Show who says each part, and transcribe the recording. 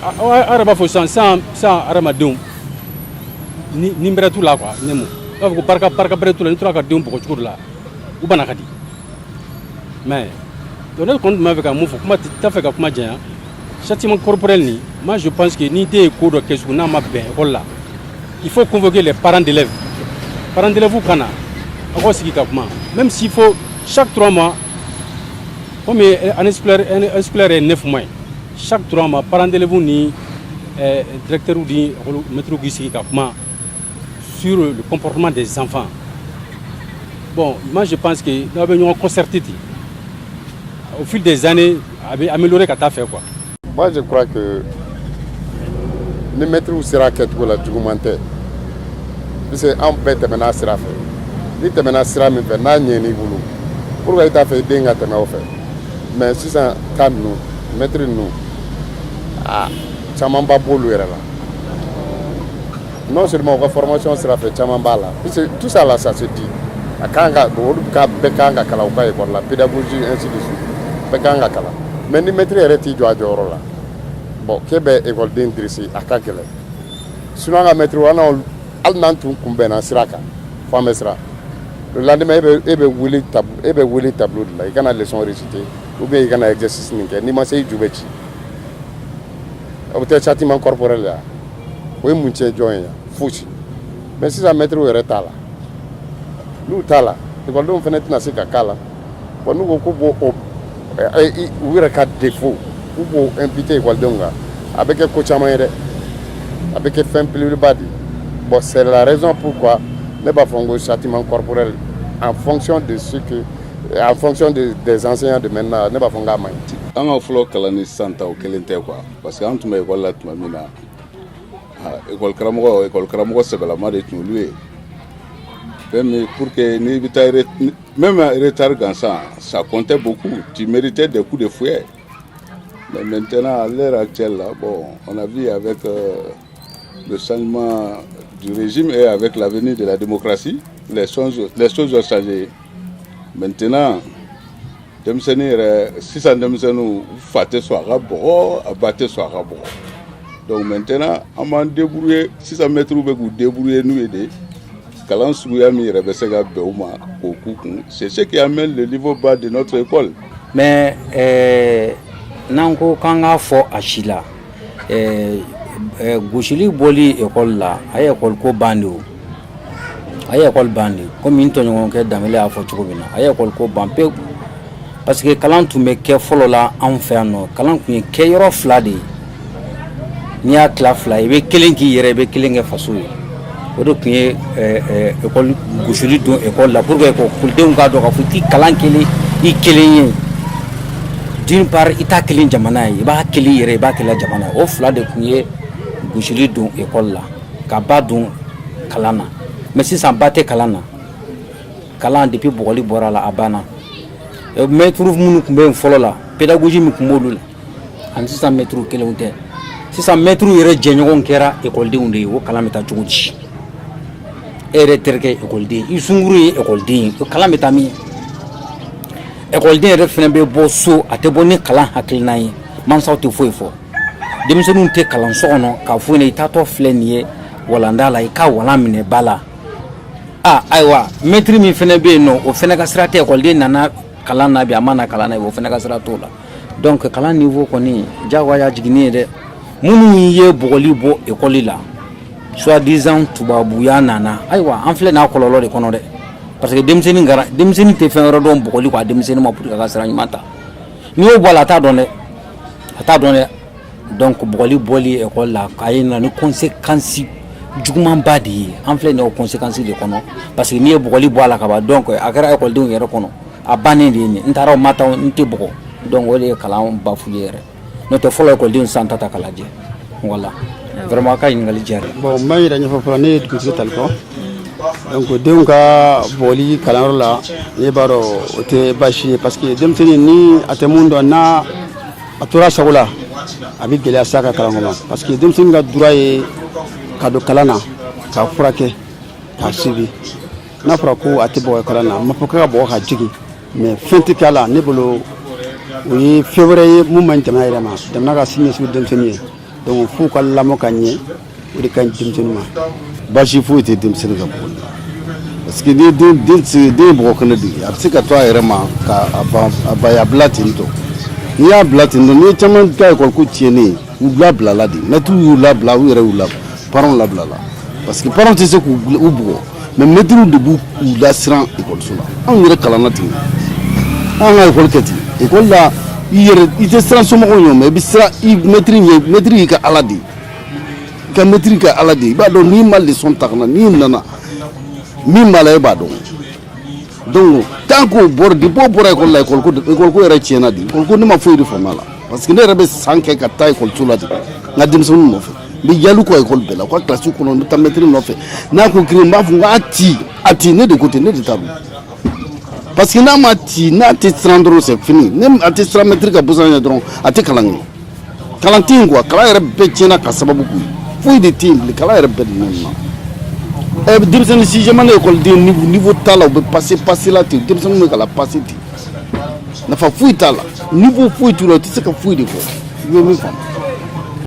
Speaker 1: Aw yɛrɛ b'a fɔ sisan sisan sisan, adamadenw ni bɛrɛ t'u la quoi. Ne mu i b'a fɔ ko barika barika bɛrɛ t'u la. N'i tora ka denw bugɔ cogo dɔ la, u bana ka di. Mais donc ne kɔni tun b'a fɛ ka mun fɔ, kuma t'a fɛ ka kuma janya. Châtiment corporel ni, moi je pense que ni den ye ko dɔ kɛ sugu n'a ma bɛn école la, il faut convoquer les parents d'élèves. Parents d'élèves ka na, aw ka sigi ka kuma, même s'il faut chaque 3 mois, comme année scolaire est 9 mois, chaque 3 mois, parents d'élèves ni directeur ni maître k'i sigi ka kuma sur le comportement des enfants. Bon, moi je pense que n'aw bɛ ɲɔgɔn concerter ten, au fil des années, a bɛ améliorer ka taa fɛ quoi.
Speaker 2: Moi je crois que ni maître sera kɛcogo la, juguman tɛ, puisque anw bɛɛ tɛmɛna sira fɛ. N'i tɛmɛna sira min fɛ, n'a ɲɛn'i bolo, pourquoi i t'a fɛ i den ka tɛmɛ o fɛ? Mais sisan ta ninnu, maître ninnu, a camanba b'olu yɛrɛ la. Non seulement u ka formation sira fɛ, caman b'a la, puisque tout ça là, ça se dit, a kan ka olu ka bɛɛ kan ka kalan u ka école la, pédagogie, ainsi de suite, bɛɛ kan ka kalan. Mais ni maître yɛrɛ t'i jɔ a jɔyɔrɔ la, bon, k'e bɛ ekɔliden dresser, a ka gɛlɛn. Sinon an ka maître, an hali n'an tun kunbɛnna sira kan f'an bɛ siran. Le lendemain, e bɛ wuli tableau, e bɛ wuli tableau de la, i kana leçon réciter ou bien i kana exercice nin kɛ. N'i ma se, i ju bɛ ci. O bɛ tɛ châtiment corporel ya? O ye mun cɛ jɔn ye? Fosi. Mais sisan maître yɛrɛ t'a la. N'u t'a la, ekɔlidenw fana tɛna se ka k'a la. Bon, n'u ko k'u b'o o u yɛrɛ ka défaut, k'u b'o imputer ekɔlidenw kan, a bɛ kɛ ko caman ye dɛ, a bɛ kɛ fɛn belebeleba de ye. Bon, c'est la raison pourquoi ne b'a fɔ n ko châtiment corporel, en fonction de ce que en fonction des enseignants de maintenant, ne b'a fɔ n k'a man ɲi.
Speaker 3: An ka fɔlɔ kalan ni sisan ta, o kelen tɛ quoi, parce que an tun bɛ ekɔli la tuma min na, ekɔli karamɔgɔ, ekɔli karamɔgɔ sɛbɛlama de tun olu ye. Fɛn min pour que n'i bɛ taa, même retard gansan, ça comptait beaucoup, tu méritais des coups de fouet. Mais maintenant, à l'heure actuelle là, bon, on a vu avec le changement du régime et avec l'avenir de la démocratie, les choses ont changé. Maintenant, denmisɛnnin yɛrɛ, sisan denmisɛnninw, fa tɛ sɔn a ka bɔgɔ, a ba tɛ sɔn a ka bɔgɔ. Donc maintenant, an b'an débrouiller. Sisan maîtres bɛ k'u débrouiller n'u ye de kalan suguya min yɛrɛ bɛ se ka bɛn u ma k'o k'u kun. C'est ce qui amène le niveau bas de notre école.
Speaker 4: Mais n'an ko k'an k'a fɔ a si la, gosili bɔli ekɔli la, a ye ekɔli ko ban de. O a ye ekɔli ban de, komi n tɔɲɔgɔnkɛ Danbele y'a fɔ cogo min na, a ye ekɔli ko ban pewu, parce que kalan tun bɛ kɛ fɔlɔ la anw fɛ yan nɔ. Kalan tun ye kɛ yɔrɔ fila de ye. N'i y'a tila fila, i bɛ kelen k'i yɛrɛ, i bɛ kelen kɛ faso ye. O de tun ye ekɔli gosili don ekɔli la, pour que ekɔlidenw k'a dɔn k'a fɔ i ti kalan kelen i kelen ye. D'une part, i t'a kelen jamana ye, i b'a kelen yɛrɛ, i b'a kelen jamana ye. O fila de tun ye gosili don ekɔli la, ka ba don kalan na. Mais sisan, ba tɛ kalan na. Kalan, depuis bugɔli bɔra la, a banna. Maître minnu tun bɛ yen fɔlɔ la, pédagogie min tun b'olu la, ani sisan maître kelenw tɛ. Sisan maître yɛrɛ jɛɲɔgɔnw kɛra ekɔlidenw de ye. O kalan bɛ taa cogo di? E yɛrɛ terikɛ ekɔliden, i sunkuru ye ekɔliden ye, o kalan bɛ taa min? Ekɔliden yɛrɛ fana bɛ bɔ so, a tɛ bɔ ni kalan hakilina ye. Mansaw tɛ foyi fɔ. Denmisɛnninw tɛ kalan so kɔnɔ k'a fɔ i taatɔ filɛ nin ye walanda la, i ka walan minɛ ba la. A ayiwa, mɛtiri min fana bɛ yen nɔ, o fana ka sira tɛ. Ekɔliden nana kalan na bi, a ma na kalan na, o fana ka sira t'o la. Donc kalan niveau kɔni, diyagoya jiginni ye dɛ. Minnu ye bugɔli bɔ ekɔli la, soi-disant tubabuya nana, ayiwa, an filɛ n'a kɔlɔlɔ de kɔnɔ dɛ, parce que denmisɛnnin gara, denmisɛnnin tɛ fɛn wɛrɛ dɔn bugɔli kɔ a denmisɛnnin ma, pour que a ka sira ɲuman ta. N'i y'o bɔ a la, a t'a dɔn dɛ, a t'a dɔn dɛ. Donc bugɔli bɔli ekɔli la, a ye na ni conséquence jugumanba de ye. An filɛ nin ye o conséquence de kɔnɔ, parce que n'i ye bugɔli bɔ a la ka ban, donc a kɛra ekɔlidenw yɛrɛ kɔnɔ, a bannen de ye nin. N taara o ma taa, n tɛ bugɔ. Donc o de ye kalan bafoué yɛrɛ. N'o tɛ, fɔlɔ ekɔlidenw san ta ta k'a lajɛ. Voilà, vraiment, a ka ɲininkali diyara.
Speaker 5: Bon, n b'a yɛrɛ ɲɛfɔ fɔlɔ. Ne ye dugutigi Talikɔ. Donc denw ka bɔli kalanyɔrɔ la, ne b'a dɔn o tɛ baasi ye, parce que denmisɛnnin ni a tɛ mun dɔn, n'a a tora sago la, a bɛ gɛlɛya s'a ka kalanko ma, parce que denmisɛnnin ka droit ye ka don kalan na, k'a furakɛ, k'a suivi. N'a fɔra ko a tɛ bɔgɔ kalan na, a ma fɔ k'a ka bɔgɔ ka jigin, mais fɛn tɛ k'a la. Ne bolo, o ye fɛn wɛrɛ ye mun man ɲi jamana yɛrɛ ma. Jamana ka sini ɲɛsigi denmisɛnnin ye. Donc f'u ka lamɔ ka ɲɛ, o de ka ɲi denmisɛnnin ma.
Speaker 6: Baasi foyi tɛ denmisɛnnin ka bugɔli la, parce que ni den den den ye bɔgɔ kɛnɛ de ye, a bɛ se ka to a yɛrɛ ma ka a ban a ba a bila ten tɔ. N'i y'a bila ten tɔ, n'i ye caman ka ekɔli ko tiɲɛnen, u labilala de, mɛtiriw y'u labila, u yɛrɛ y'u la, parents labilala, parce que parents tɛ se k'u u bugɔ, mais mɛtiriw de b'u u lasiran ekɔliso la. Anw yɛrɛ kalanna ten, an ka ekɔli kɛ ten. Ekɔli la, i yɛrɛ i tɛ siran somɔgɔw ɲɛ, mais i bɛ siran i mɛtiri ɲɛ. Mɛtiri y'i ka Ala de ye, i ka mɛtiri ka Ala de ye. I b'a dɔn n'i ma leçon ta ka na, n'i nana min b'a la, e b'a dɔn. Donc tant qu'o bɔra, depuis o bɔra ekɔli la, ekɔli ko, ekɔli ko yɛrɛ tiɲɛna de. Ekɔli ko, ne ma foyi de faamu a la, parce que ne yɛrɛ bɛ san kɛ ka taa ekɔliso la ten, n ka denmisɛnninw nɔfɛ, n bɛ yaala kɔ ekɔli bɛɛ la, u ka kilasi kɔnɔ, n bɛ taa mɛtiri nɔfɛ. N'a ko kiri, n b'a fɔ n ko a ci, a ci. Ne de ko ten, ne de ta don, parce que n'a ma ci, n'a tɛ siran dɔrɔn, c'est fini. Ne a tɛ siran mɛtiri ka busan ɲɛ dɔrɔn, a tɛ kalan kɛ. Kalan tɛ yen quoi. Kalan yɛrɛ bɛɛ tiɲɛna ka sababu k'u ye. Foyi de tɛ yen bilen, kalan yɛrɛ bɛɛ de nɔ na. Denmisɛnnin sixième année ekɔliden, niveau t'a la, u bɛ passer passer la ten. Denmisɛnninw bɛ ka la passer ten, nafa foyi t'a la, niveau foyi t'u la, u tɛ se ka foyi de fɔ. I bɛ min faamu.